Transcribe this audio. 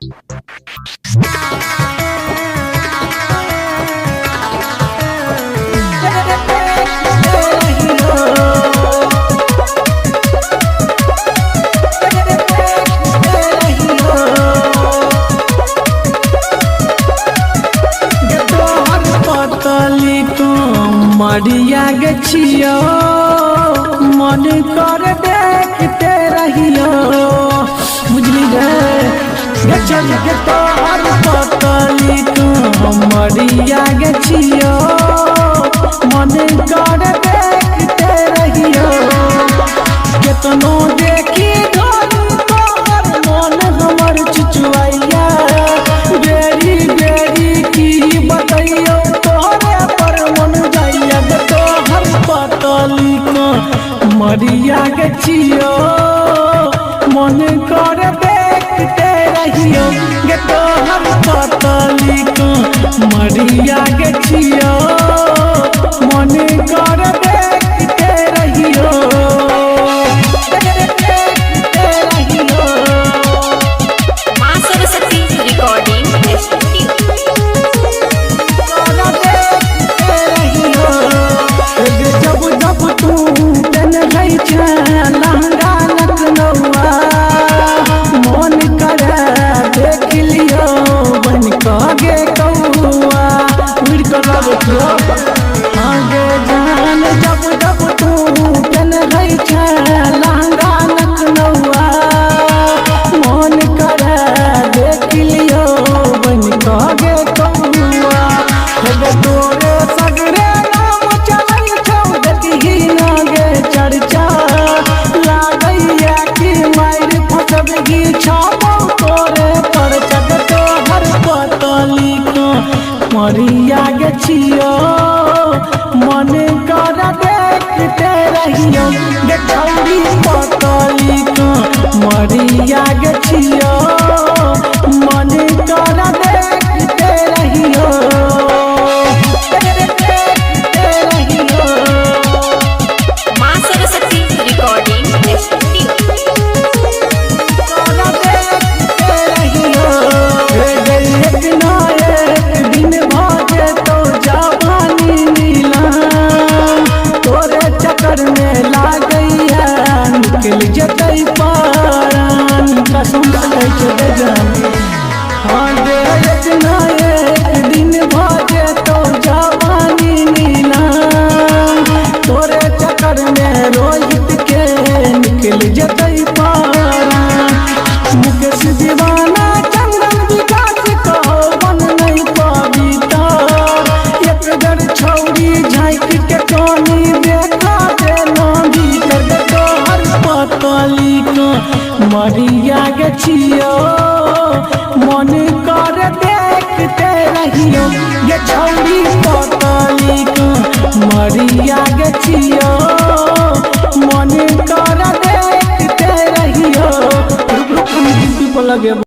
तोहर पतली तू मरिया गछियो, मन कर देखते रहियो। बुझली रे गचल के तोहर पतली तू मरिया गछियो, मन कर देखते रहियो। केतनो देखी धरू तोहर मन हमर चुचुआइया, बेरी बेरी की बतैयो तोहरे पर मन जाइया। गे तोहर पतली को मरिया गे छियो, मन कर देखते रहियो। गे तोहर पतली को मरिया गे छियो, मन कर देखते रहियो। देखते रहियो। माँ सरस्वती रिकॉर्डिंग स्टूडियो। जब जब तू पेन्है छै लहंगा लखनऊआ, मन करे देख लियो बन कऽ गे कौआ। उड़ि कऽ लबै छियौ आगे जान। जब जब तू पेन्है छै लहंगा लखनऊआ, मन करे देख लियो बन कऽ गे कौआ। हे तोरे सगरे नाम चलै छौ, देखही ना गे चर्चा, लागैया कि मारि फसबही छापौ तोरे पर चढ़। तोहर पतली को मरिया गे छियो, मन कर देखते रहियो। गे छौरी पतली को मरिया गे छियो, मन कर देखते रहियो। देखते रहियो। माँ सरस्वती रिकॉर्डिंग स्टूडियो। दिन भजे तो जवानी नीलाम, तोरे चक्कर में लागैया निकल जतै पारान। कसम से कहै छै गे जान। हाँ गे एक ना एक दिन भजे तो जवानी नीलाम, तोरे चक्कर में रोहित के निकल जतै पारान। मुकेश दीवाना चंदन विकास कहो बन नहीं पविता, एक दर छौरी झाँक के कानी देखा देना भीतर। गे तोहर पतली को मरिया गे छियो, मन कर देखते रहियो। गे छौरी पतली को मरिया गे छियो।